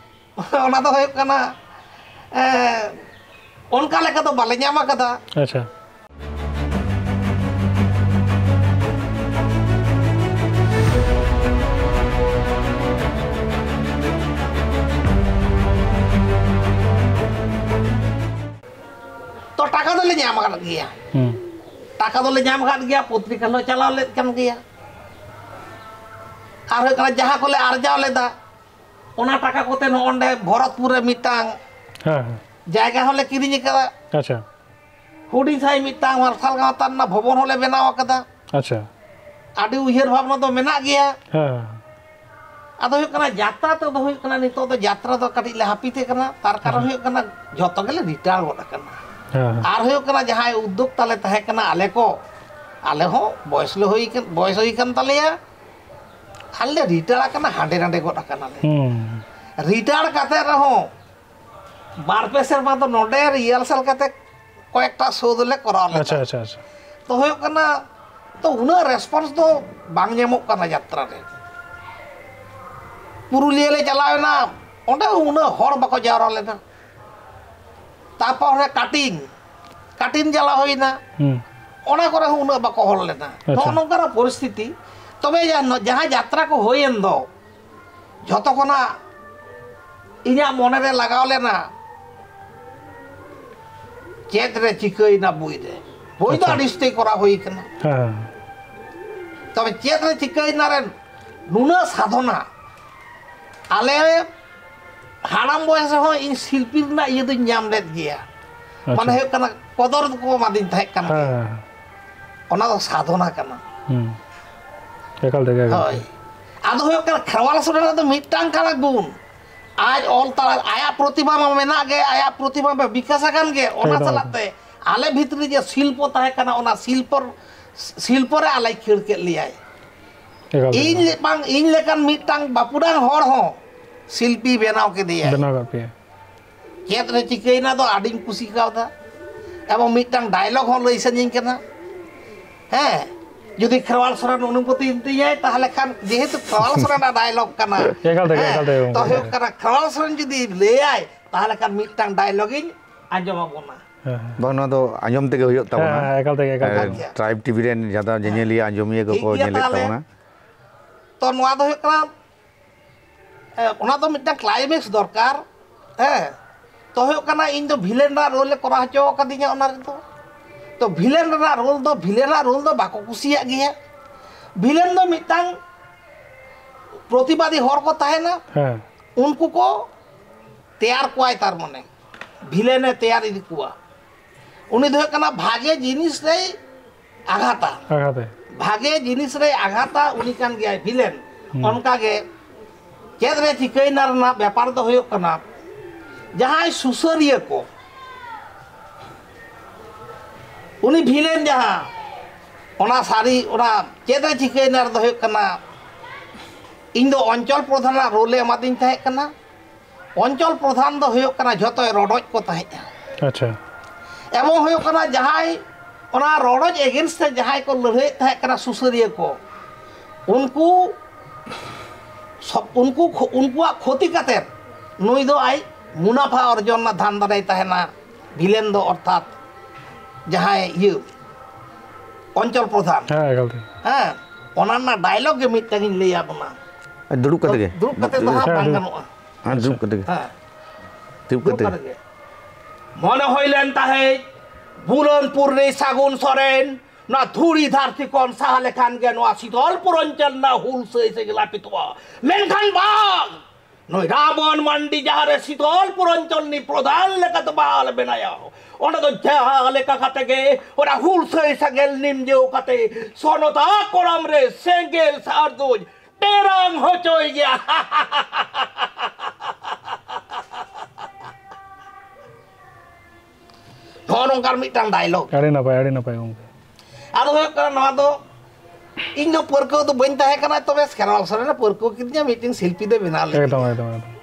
ᱚᱱᱟ ᱫᱚ ᱦᱩᱭᱩᱜ ᱠᱟᱱᱟ, ᱮ, ᱚᱱᱠᱟ ᱞᱮᱠᱟ ᱫᱚ ᱵᱟᱞᱮ ᱧᱟᱢ ᱟᱠᱟᱫᱟ᱾ ᱟᱪᱪᱷᱟ᱾ ᱛᱚ, ᱴᱟᱠᱟ ᱫᱚᱞᱮ ᱧᱟᱢ ᱟᱠᱟᱫ ᱜᱮᱭᱟ᱾ ᱦᱩᱸ᱾ ᱴᱟᱠᱟ ᱫᱚᱞᱮ ᱧᱟᱢ ᱟᱠᱟᱫ ᱜᱮᱭᱟ, ᱯᱚᱛᱨᱤᱠᱟ ᱞᱮ ᱪᱟᱞᱟᱣ ᱞᱮᱫ ᱠᱟᱱ ᱜᱮᱭᱟ᱾ ᱟᱨ ᱦᱩᱭᱩᱜ ᱠᱟᱱᱟ, ᱡᱟᱦᱟᱸ ᱠᱚᱞᱮ ᱟᱨᱡᱟᱣ ᱞᱮᱫᱟ, ᱚᱱᱟ ᱴᱟᱠᱟ ᱠᱚᱛᱮ ᱱᱚᱜᱼᱚ ᱱᱚᱸᱰᱮ ᱵᱷᱚᱨᱚᱛᱯᱩᱨ ᱨᱮ ᱢᱤᱫᱴᱟᱝ ᱦᱮᱸ, ᱦᱮᱸ᱾ ᱡᱟᱭᱜᱟ ᱦᱚᱸᱞᱮ ᱠᱤᱨᱤᱧ ᱟᱠᱟᱫᱟ᱾ ᱟᱪᱪᱷᱟ᱾ ᱦᱩᱰᱤᱧ ᱥᱟᱺᱦᱤᱡ ᱢᱤᱫᱴᱟᱝ ᱢᱟᱨᱥᱟᱞ ᱜᱟᱶᱛᱟ ᱨᱮᱱᱟᱜ ᱵᱷᱚᱵᱚᱱ ᱦᱚᱸᱞᱮ ᱵᱮᱱᱟᱣ ᱟᱠᱟᱫᱟ᱾ ᱟᱪᱪᱷᱟ᱾ ᱟᱹᱰᱤ ᱩᱭᱦᱟᱹᱨ ᱵᱷᱟᱵᱽᱱᱟ ᱫᱚ ᱢᱮᱱᱟᱜ ᱜᱮᱭᱟ᱾ ᱦᱮᱸ, ᱦᱮᱸ᱾ ᱟᱫᱚ ᱦᱩᱭᱩᱜ ᱠᱟᱱᱟ, ᱡᱟᱛᱨᱟ ᱛᱮᱫᱚ ᱦᱩᱭᱩᱜ ᱠᱟᱱᱟ, ᱱᱤᱛᱚᱜ ᱫᱚ ᱡᱟᱛᱨᱟ ᱫᱚ ᱠᱟᱹᱴᱤᱡ ᱞᱮ ᱦᱟᱹᱯᱤᱫ ᱟᱠᱟᱱᱟ᱾ ᱛᱟᱨ ᱠᱟᱨᱚᱱ ᱦᱮᱸ᱾ ᱦᱩᱭᱩᱜ ᱠᱟᱱᱟ, ᱡᱷᱚᱛᱚ ᱜᱮᱞᱮ ᱨᱤᱴᱟᱭᱟᱨ ᱜᱚᱫ ᱟᱠᱟᱱᱟ᱾ ᱦᱮᱸ, ᱦᱮᱸ᱾ ᱟᱨ ᱦᱩᱭᱩᱜ ᱠᱟᱱᱟ, ᱡᱟᱦᱟᱸᱭ ᱩᱫᱽᱫᱳᱠᱛᱟ ᱞᱮ ᱛᱟᱦᱮᱸ ᱠᱟᱱᱟ ᱟᱞᱮ ᱠᱚ, ᱟᱞᱮ ᱦᱚᱸ ᱵᱚᱭᱮᱥ ᱞᱮ ᱦᱩᱭ ᱠᱟᱱ, ᱵᱚᱭᱮᱥ ᱦᱩᱭ ᱠᱟᱱ ᱛᱟᱞᱮᱭᱟ᱾ ᱟᱨ ᱞᱮ ᱨᱤᱴᱟᱭᱟᱨ ᱟᱠᱟᱱᱟ, ᱦᱟᱸᱰᱮ ᱱᱟᱰᱮ ᱜᱚᱫ ᱟᱠᱟᱱᱟᱞᱮ᱾ ᱦᱩᱸ᱾ ᱨᱤᱴᱟᱭᱟᱨ ᱠᱟᱛᱮ ᱨᱮᱦᱚᱸ ᱵᱟᱨ ᱯᱮ ᱥᱮᱨᱢᱟ ᱫᱚ ᱱᱚᱰᱮ ᱨᱤᱦᱟᱨᱥᱟᱞ ᱠᱟᱛᱮ ᱠᱚᱭᱮᱠᱴᱟ ᱥᱳ ᱫᱚᱞᱮ ᱠᱚᱨᱟᱣ ᱞᱮᱫᱟ᱾ ᱟᱪᱪᱷᱟ, ᱟᱪᱪᱷᱟ, ᱟᱪᱪᱷᱟ᱾ ᱛᱚ ᱦᱩᱭᱩᱜ ᱠᱟᱱᱟ, ᱛᱚ ᱩᱱᱟᱹᱜ ᱨᱮᱥᱯᱚᱱᱥ ᱫᱚ ᱵᱟᱝ ᱧᱟᱢᱚᱜ ᱠᱟᱱᱟ ᱡᱟᱛᱨᱟ ᱨᱮ᱾ ᱯᱩᱨᱩᱞᱤᱭᱟᱹ ᱞᱮ ᱪᱟᱞᱟᱣ ᱮᱱᱟ, ᱚᱸᱰᱮ ᱦᱚᱸ ᱩᱱᱟᱹᱜ ᱦᱚᱲ ᱵᱟᱠᱚ ᱡᱟᱣᱨᱟ ᱞᱮᱱᱟ᱾ ᱛᱟᱨᱯᱚᱨ ᱚᱱᱮ ᱠᱟᱴᱤᱱ, ᱠᱟᱴᱤᱱ ᱪᱟᱞᱟᱣ ᱦᱩᱭᱱᱟ᱾ ᱦᱩᱸ᱾ ᱚᱱᱟ ᱠᱚᱨᱮ ᱦᱚᱸ ᱩᱱᱟᱹᱜ ᱵᱟᱠᱚ ᱦᱚᱲ ᱞᱮᱱᱟ᱾ ᱟᱪᱪᱷᱟ᱾ ᱱᱚᱜᱼᱚ ᱱᱚᱝᱠᱟᱱᱟᱜ ᱯᱚᱨᱤᱥᱛᱷᱤᱛᱤ᱾ ᱛᱚᱵᱮ ᱡᱟᱦᱟᱸ, ᱡᱟᱦᱟᱸ ᱡᱟᱛᱨᱟ ᱠᱚ ᱦᱩᱭᱮᱱ ᱫᱚ, ᱡᱷᱚᱛᱚ ᱠᱷᱚᱱᱟᱜ ᱤᱧᱟᱹᱜ ᱢᱚᱱᱮᱨᱮ ᱞᱟᱜᱟᱣ ᱞᱮᱱᱟ ᱪᱮᱫ ᱨᱮ ᱪᱤᱠᱟᱹᱭᱮᱱᱟ ᱵᱳᱭ ᱨᱮ᱾ ᱵᱳᱭ ᱫᱚ ᱟᱪᱪᱷᱟ᱾ ᱟᱹᱰᱤ ᱩᱥᱛᱟᱹᱭ ᱠᱚᱨᱟᱣ ᱦᱩᱭ ᱠᱟᱱᱟ᱾ ᱦᱮᱸ᱾ ᱛᱚᱵᱮ ᱪᱮᱫ ᱨᱮ ᱪᱤᱠᱟᱹᱭᱮᱱᱟ ᱨᱮ ᱱᱩᱱᱟᱹᱜ ᱥᱟᱫᱷᱚᱱᱟ, ᱟᱞᱮ ᱦᱟᱲᱟᱢ ᱵᱚᱭᱮᱥ ᱨᱮᱦᱚᱸ ᱤᱧ ᱥᱤᱞᱯᱤ ᱨᱮᱱᱟᱜ ᱤᱭᱟᱹ ᱫᱚᱧ ᱧᱟᱢ ᱞᱮᱫ ᱜᱮᱭᱟ᱾ ᱟᱪᱪᱷᱟ᱾ ᱢᱟᱱᱮ ᱦᱩᱭᱩᱜ ᱠᱟᱱᱟ, ᱠᱚᱫᱚᱨ ᱫᱚᱠᱚ ᱮᱢᱟᱫᱤᱧ ᱛᱟᱦᱮᱸ ᱠᱟᱱ ᱜᱮᱭᱟ᱾ ᱦᱮᱸ᱾ ᱚᱱᱟ ᱫᱚ ᱥᱟᱫᱷᱚᱱᱟ ᱠᱟᱱᱟ᱾ ᱦᱩᱸ᱾ ᱮᱠᱟᱞ ᱛᱮᱜᱮ, ᱮᱠᱟᱞ ᱦᱳᱭ᱾ ᱛᱮᱜᱮ᱾ ᱟᱫᱚ ᱦᱩᱭᱩᱜ ᱠᱟᱱᱟ, ᱠᱷᱮᱨᱣᱟᱞ ᱥᱚᱨᱮᱱᱟᱜ ᱫᱚ ᱢᱤᱫᱴᱟᱝ ᱠᱟᱱᱟ ᱜᱩᱱ, ᱟᱡ ᱚᱞ ᱛᱟᱞᱟ, ᱟᱭᱟᱜ ᱯᱨᱚᱛᱤᱵᱷᱟ ᱢᱟ ᱢᱮᱱᱟᱜ ᱜᱮ, ᱟᱭᱟᱜ ᱯᱨᱚᱛᱤᱵᱷᱟ ᱢᱟ ᱵᱤᱠᱟᱥ ᱟᱠᱟᱱ ᱜᱮ, ᱚᱱᱟ ᱮᱠᱫᱚᱢ, ᱥᱟᱞᱟᱜ ᱮᱠᱫᱚᱢ᱾ ᱛᱮ ᱟᱞᱮ ᱵᱷᱤᱛᱨᱤ ᱡᱮ ᱥᱤᱞᱯᱚ ᱛᱟᱦᱮᱸ ᱠᱟᱱᱟ, ᱚᱱᱟ ᱥᱤᱞᱯᱚ, ᱥᱤᱞᱯᱚ ᱨᱮ ᱟᱞᱮᱭ ᱠᱷᱟᱹᱲ ᱠᱮᱫ ᱞᱮᱭᱟᱭ᱾ ᱮᱠᱟᱞ ᱛᱮᱜᱮ᱾ ᱤᱧ ᱞᱮ-, ᱵᱟᱝ, ᱤᱧ ᱞᱮᱠᱟᱱ ᱢᱤᱫᱴᱟᱝ ᱵᱟᱹᱯᱩᱰᱟᱝ ᱦᱚᱲ ᱦᱚᱸ ᱥᱤᱞᱯᱤ ᱵᱮᱱᱟᱣ ᱠᱮᱫᱮᱭᱟᱭ᱾ ᱵᱮᱱᱟᱣ ᱠᱟᱜ ᱯᱮᱭᱟ᱾ ᱪᱮᱫ ᱨᱮ ᱪᱤᱠᱟᱹᱭᱮᱱᱟ ᱫᱚ ᱟᱹᱰᱤᱧ ᱠᱩᱥᱤ ᱠᱟᱣᱫᱟ᱾ ᱮᱵᱚᱝ ᱢᱤᱫᱴᱟᱝ ᱰᱟᱭᱞᱚᱜ ᱦᱚᱸ ᱞᱟᱹᱭ ᱥᱟᱹᱱᱟᱹᱧ ᱠᱟᱱᱟ᱾ ᱦᱮᱸ, ᱡᱩᱫᱤ ᱠᱷᱮᱨᱣᱟᱞ ᱥᱚᱨᱮᱱ ᱚᱱᱩᱢᱚᱛᱤ ᱛᱤᱧᱟᱭ, ᱛᱟᱦᱚᱞᱮ ᱠᱷᱟᱱ, ᱡᱮᱦᱮᱛᱩ ᱠᱷᱮᱨᱣᱟᱞ ᱥᱚᱨᱮᱱᱟᱜ ᱰᱟᱭᱞᱚᱜ ᱠᱟᱱᱟ, ᱮᱠᱟᱞ ᱛᱮᱜᱮ, ᱦᱮᱸ, ᱮᱠᱟᱞ ᱛᱮᱜᱮ ᱛᱚ ᱜᱚᱢᱠᱮ᱾ ᱦᱩᱭᱩᱜ ᱠᱟᱱᱟ, ᱠᱷᱮᱨᱣᱟᱞ ᱥᱚᱨᱮᱱ ᱡᱩᱫᱤ ᱞᱟᱹᱭᱟᱭ, ᱛᱟᱦᱚᱞᱮ ᱠᱷᱟᱱ ᱢᱤᱫᱴᱟᱝ ᱰᱟᱭᱞᱚᱜ ᱤᱧ ᱟᱸᱡᱚᱢ ᱟᱵᱚᱱᱟ᱾ ᱦᱮᱸ, ᱦᱮᱸ᱾ ᱵᱟᱝ, ᱱᱚᱣᱟ ᱫᱚ ᱟᱸᱡᱚᱢ ᱛᱮᱜᱮ ᱦᱩᱭᱩᱜ ᱛᱟᱵᱚᱱᱟ᱾ ᱦᱮᱸ, ᱦᱮᱸ, ᱮᱠᱟᱞ ᱛᱮᱜᱮ, ᱮᱠᱟᱞ ᱛᱮᱜᱮ᱾ ᱟᱪᱪᱷᱟ᱾ ᱴᱨᱟᱭᱤᱵᱽ ᱴᱤᱵᱷᱤ ᱨᱮᱱ ᱡᱟᱫᱟ ᱧᱮᱧᱮᱞᱤᱭᱟᱹ, ᱟᱸᱡᱚᱢᱤᱭᱟᱹ ᱴᱷᱤᱠ ᱠᱚᱠᱚ ᱜᱮᱭᱟ, ᱧᱮᱞᱮᱫ ᱛᱟᱦᱚᱞᱮ᱾ ᱛᱟᱵᱚᱱᱟ᱾ ᱛᱚ, ᱱᱚᱣᱟ ᱫᱚ ᱦᱩᱭᱩᱜ ᱠᱟᱱᱟ, ᱮ, ᱚᱱᱟ ᱫᱚ ᱢᱤᱫᱴᱟᱝ climax ᱫᱚᱨᱠᱟᱨ, ᱦᱮᱸ᱾ ᱛᱚ, ᱦᱩᱭᱩᱜ ᱠᱟᱱᱟ, ᱤᱧ ᱫᱚ villain ᱨᱮᱱᱟᱜ role ᱮ ᱠᱚᱨᱟᱣ ᱦᱚᱪᱚ ᱟᱠᱟᱫᱤᱧᱟ ᱚᱱᱟ ᱨᱮᱫᱚ᱾ ᱛᱚ, villain ᱨᱮᱱᱟᱜ role ᱫᱚ, villain ᱨᱮᱱᱟᱜ role ᱫᱚ ᱵᱟᱠᱚ ᱠᱩᱥᱤᱭᱟᱜ ᱜᱮᱭᱟ᱾ Villain ᱫᱚ ᱢᱤᱫᱴᱟᱝ ᱯᱨᱚᱛᱤᱵᱟᱫᱤ ᱦᱚᱲ ᱠᱚ ᱛᱟᱦᱮᱱᱟ, ᱦᱮᱸ᱾ ᱩᱱᱠᱩ ᱠᱚ ᱛᱮᱭᱟᱨ ᱠᱚᱣᱟᱭ, ᱛᱟᱨ ᱢᱟᱱᱮ villain ᱮ ᱛᱮᱭᱟᱨ ᱤᱫᱤ ᱠᱚᱣᱟ᱾ ᱩᱱᱤ ᱫᱚ ᱦᱩᱭᱩᱜ ᱠᱟᱱᱟ ᱵᱷᱟᱜᱮ ᱡᱤᱱᱤᱥ ᱨᱮᱭ ᱟᱜᱷᱟᱛᱟ᱾ ᱟᱜᱷᱟᱛᱮ᱾ ᱵᱷᱟᱜᱮ ᱡᱤᱱᱤᱥ ᱨᱮᱭ ᱟᱜᱷᱟᱛᱟ, ᱩᱱᱤ ᱠᱟᱱ ᱜᱮᱭᱟᱭ villain᱾ ᱦᱩᱸ᱾ ᱚᱱᱠᱟ ᱜᱮ ᱪᱮᱫ ᱨᱮ ᱪᱤᱠᱟᱹᱭᱮᱱᱟ ᱨᱮᱱᱟᱜ ᱵᱮᱯᱟᱨ ᱫᱚ ᱦᱩᱭᱩᱜ ᱠᱟᱱᱟ, ᱡᱟᱦᱟᱸᱭ ᱥᱩᱥᱟᱹᱨᱤᱭᱟᱹ ᱠᱚ, ᱩᱱᱤ villain ᱡᱟᱦᱟᱸ, ᱚᱱᱟ ᱥᱟᱹᱨᱤ, ᱚᱱᱟ ᱪᱮᱫ ᱨᱮ ᱪᱤᱠᱟᱹᱭᱮᱱᱟ ᱨᱮᱫᱚ ᱦᱩᱭᱩᱜ ᱠᱟᱱᱟ, ᱤᱧ ᱫᱚ ᱚᱧᱪᱚᱞ ᱯᱨᱚᱫᱷᱟᱱᱟᱜ role ᱮ ᱮᱢᱟᱫᱤᱧ ᱛᱟᱦᱮᱸ ᱠᱟᱱᱟ᱾ ᱚᱧᱪᱚᱞ ᱯᱨᱚᱫᱷᱟᱱ ᱫᱚ ᱦᱩᱭᱩᱜ ᱠᱟᱱᱟ ᱡᱷᱚᱛᱚᱭ ᱨᱚᱰᱚᱡ ᱠᱚ ᱛᱟᱦᱮᱸᱫᱼᱟ᱾ ᱟᱪᱪᱷᱟ᱾ ᱮᱵᱚᱝ ᱦᱩᱭᱩᱜ ᱠᱟᱱᱟ ᱡᱟᱦᱟᱸᱭ ᱚᱱᱟ ᱨᱚᱰᱚᱡ against ᱛᱮ ᱡᱟᱦᱟᱸᱭ ᱠᱚ ᱞᱟᱹᱲᱦᱟᱹᱭᱮᱫ ᱛᱟᱦᱮᱸ ᱠᱟᱱᱟ ᱥᱩᱥᱟᱹᱨᱤᱭᱟᱹ ᱠᱚ, ᱩᱱᱠᱩ ᱥᱚᱵ-, ᱩᱱᱠᱩ ᱠᱷᱚ-, ᱩᱱᱠᱩᱣᱟᱜ ᱠᱷᱚᱛᱤ ᱠᱟᱛᱮᱫ ᱱᱩᱭ ᱫᱚ ᱟᱡ ᱢᱩᱱᱟᱯᱷᱟ ᱚᱨᱡᱚᱱ ᱨᱮᱱᱟᱜ ᱫᱷᱟᱱᱫᱟ ᱨᱮᱭ ᱛᱟᱦᱮᱱᱟ᱾ villain ᱫᱚ ᱚᱨᱛᱷᱟᱛ ᱡᱟᱦᱟᱸᱭ ᱤᱭᱟᱹ, ᱚᱧᱪᱚᱞ ᱯᱨᱚᱫᱷᱟᱱ᱾ ᱦᱮᱸ, ᱮᱠᱟᱞ ᱛᱮ᱾ ᱦᱮᱸ, ᱚᱱᱟ ᱨᱮᱱᱟᱜ ᱰᱟᱭᱞᱚᱜ ᱜᱮ ᱢᱤᱫᱴᱟᱝ ᱤᱧ ᱞᱟᱹᱭ ᱟᱵᱚᱱᱟ᱾ ᱫᱩᱲᱩᱵ ᱠᱟᱛᱮ ᱜᱮ᱾ ᱫᱩᱲᱩᱵ ᱠᱟᱛᱮ ᱫᱚ ᱦᱟᱸᱜ ᱦᱮᱸ, ᱵᱟᱝ ᱫᱩᱲᱩᱵ᱾ ᱜᱟᱱᱚᱜᱼᱟ᱾ ᱦᱮᱸ, ᱫᱩᱲᱩᱵ ᱠᱟᱛᱮ ᱜᱮ᱾ ᱦᱮᱸ᱾ ᱫᱩᱲᱩᱵ ᱫᱩᱲᱩᱵ ᱠᱟᱛᱮ᱾ ᱠᱟᱛᱮ ᱜᱮ᱾ ᱢᱚᱱᱮ ᱦᱩᱭ ᱞᱮᱱ ᱛᱟᱦᱮᱸᱫ, ᱵᱩᱨᱟᱹᱱᱯᱩᱨ ᱨᱤᱱᱤᱡ ᱥᱟᱹᱜᱩᱱ ᱥᱚᱨᱮᱱ ᱱᱚᱣᱟ ᱫᱷᱩᱲᱤ ᱫᱷᱟᱹᱨᱛᱤ ᱠᱷᱚᱱ ᱥᱟᱦᱟ ᱞᱮᱠᱷᱟᱱ ᱜᱮ ᱱᱚᱣᱟ ᱥᱤᱛᱚᱞ ᱯᱩᱨᱚᱧᱪᱚᱞ ᱨᱮᱱᱟᱜ ᱦᱩᱞ ᱥᱟᱹᱭ ᱥᱮᱸᱜᱮᱞ ᱟᱹᱯᱤᱛᱚᱜᱼᱟ᱾ ᱢᱮᱱᱠᱷᱟᱱ ᱵᱟᱝ, ᱱᱩᱭ ᱨᱟᱵᱚᱱ ᱢᱟᱱᱰᱤ ᱡᱟᱦᱟᱸ ᱨᱮ ᱥᱤᱛᱚᱞ ᱯᱩᱨᱚᱧᱪᱚᱞ ᱨᱤᱱᱤᱡ ᱯᱨᱚᱫᱷᱟᱱ ᱞᱮᱠᱟᱛᱮ ᱵᱟᱦᱟᱞ ᱢᱮᱱᱟᱭᱟ, ᱚᱸᱰᱮ ᱫᱚ ᱡᱟᱦᱟᱸ ᱞᱮᱠᱟ ᱠᱟᱛᱮ ᱜᱮ ᱚᱱᱟ ᱦᱩᱞ ᱥᱟᱹᱭ ᱥᱮᱸᱜᱮᱞ ᱱᱤᱢᱡᱟᱹᱣ ᱠᱟᱛᱮ ᱥᱚᱱᱚᱛᱟ ᱠᱚᱲᱟᱢ ᱨᱮ ᱥᱮᱸᱜᱮᱞ ᱥᱟᱨ ᱫᱩᱧ ᱴᱮᱨᱟᱝ ᱦᱚᱪᱚᱭ ᱜᱮᱭᱟ᱾ ᱱᱚᱜᱼᱚ ᱱᱚᱝᱠᱟᱱ ᱢᱤᱫᱴᱟᱝ ᱰᱟᱭᱞᱚᱜ᱾ ᱟᱹᱰᱤ ᱱᱟᱯᱟᱭ, ᱟᱹᱰᱤ ᱱᱟᱯᱟᱭ ᱜᱚᱢᱠᱮ᱾ ᱟᱫᱚ ᱦᱩᱭᱩᱜ ᱠᱟᱱᱟ ᱱᱚᱣᱟ ᱫᱚ, ᱤᱧ ᱫᱚ ᱯᱟᱹᱨᱠᱟᱹᱣ ᱫᱚ ᱵᱟᱹᱧ ᱛᱟᱦᱮᱸ ᱠᱟᱱᱟ, ᱛᱚᱵᱮ ᱠᱷᱮᱨᱣᱟᱞ ᱥᱚᱨᱮᱱᱮ ᱯᱟᱹᱨᱠᱟᱹᱣ ᱠᱤᱫᱤᱧᱟ ᱢᱤᱫᱴᱮᱱ ᱥᱤᱞᱯᱤ ᱫᱚᱭ ᱵᱮᱱᱟᱣ ᱞᱟᱹᱜᱤᱫ᱾ ᱮᱠᱫᱚᱢ, ᱮᱠᱫᱚᱢ, ᱮᱠᱫᱚᱢ᱾